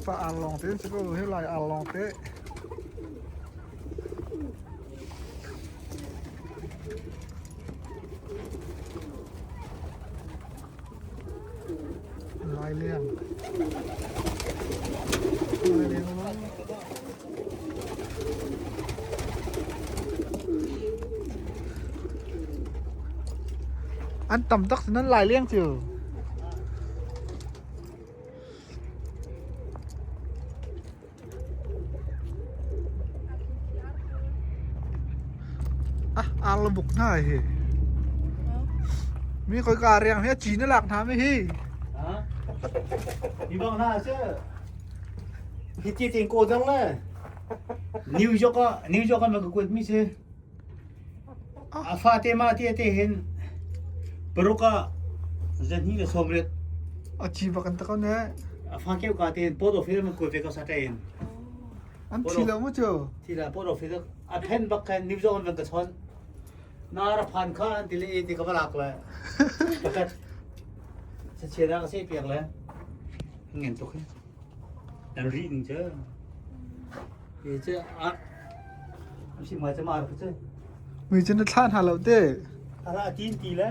Pa ar lawng te si ko hi lai ar lawng te. Lai leng. Lai leng lawng. An tam tak nan lai leng cu. Ah, ar la buk hna hi. Mi khoi ka riang hi a ci na lak hna mi hi. Hi bang hna cu hi ti tin ko dang le New York ah New York ah ma ka kuat mi si. A fate ma te te hin paruk ah zahnih le sawmriat. A ci bak an tak ne. A fa keu ka te pot of ma kuat ve ka sa te hin. An thi lo mu cu. Thi la pot of a phen bak khan New York an ka chon. Na ra phan kha an ti le ti ka balak le. Pakat. Sa chia da ka se piak le. Ngen tuk hi. An ri ning cu. Hi cu a si mai cu mar cu. Mi cu na thlah hna lo te. Ara tin ti le.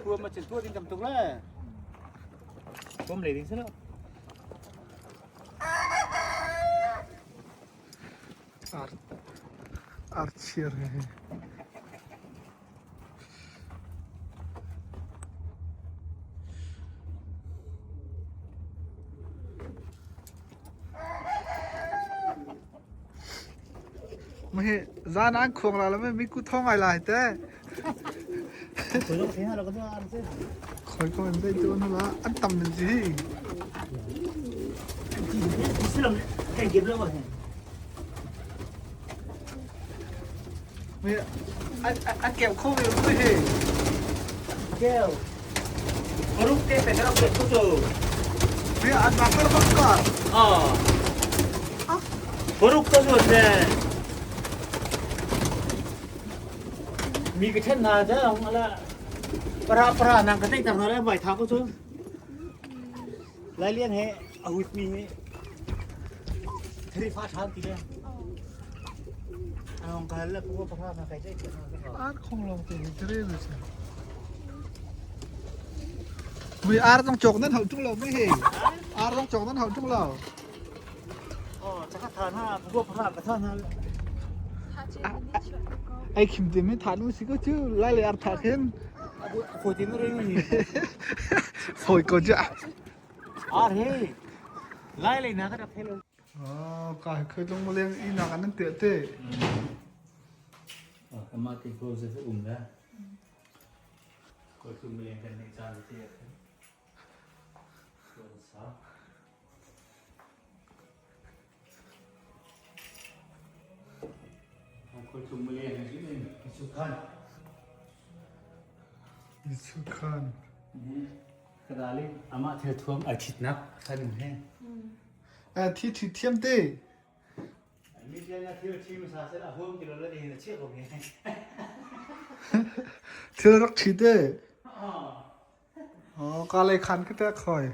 Thuam a cin tua ding tam tuk le. Thuam le ding si lo. Ar ar chiar he. Mahi zan an khuang la la mi ku thong ai lai te. Khoi ko an dei tu na la an tam nin si. Mi an keu kho ve mu hi. Keu. Paruk te pe rak pe tu. Mi an mak kar bak kar. Ah. Paruk ka zuat le. Mi ka then na ja ang ala para para nang ka tek tak na le mai tha ko chu. Lai liang he a hut mi he thari fa than ti le. Ang ka la ko para na kai jai. Ar khong long te ni tre lu se. Mui ar tong chok nan hau tung lo mai he. Ar tong chok nan hau tung lo. Oh, chaka than ha, ko para ka than ha. Ai khim te mi than u si ko chu lai le ar tha khen. Phoi tin re ni. Phoi ko cha. Ar he. Lai le na ka rak thelo. Oh, ka khoi long leng i nak an te te. Kama te close um la. Ko tum leng kan nei chan te. Sa. Sukhan. Kadali amah thil thuam ai thitnak khan he. A thi thi thiam te. Mi na thil thi ma sa se a huam ti lo le hin a chia ko he. Thil rak thi te. Oh, ka lei khan ka te khoi.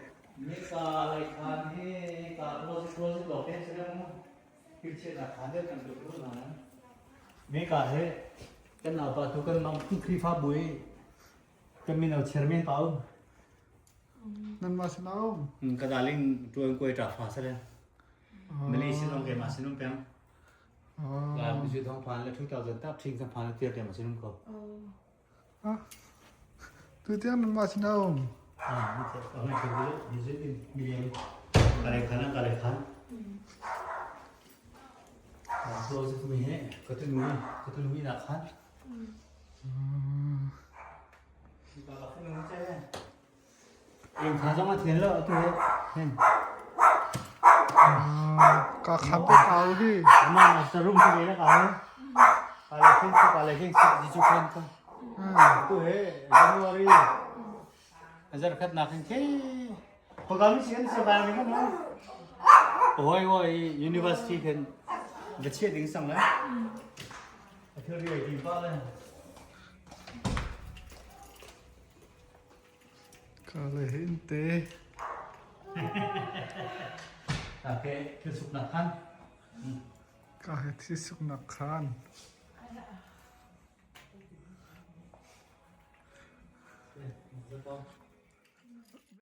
Mi ka lei khan hi ka close close lo te se mu. Thil chia na khan de kan tu na. Mi ka he kan nau pa tu kan mang Khrihfa bui kan mino chairman pau. Nan ma sinau. Ka daling tuan koi ta fa se le. Malaysia zong ke ma sinum peng. La mi zu thong phan le 2000 tak thing thong phan le tiar ke ma sinum ko. Tu tiang nan ma sinau. Ah, mi te mi zu mi kare khana kare khan. Close mi he ka tu mi ka tu mi na khan. Inn kha zong a thian lo atu hi. Hin. Ka kham te kau hi. Ama na sarum si ve la ka. Tu he January zarkhat nak hin khi program si kan sa ba ni kan hoi hoi university khin va chiah ding sang le a thil ri ai ti pa le Ka le hin te. Okay, thil suk nak khan. Ka he thil suk nak khan.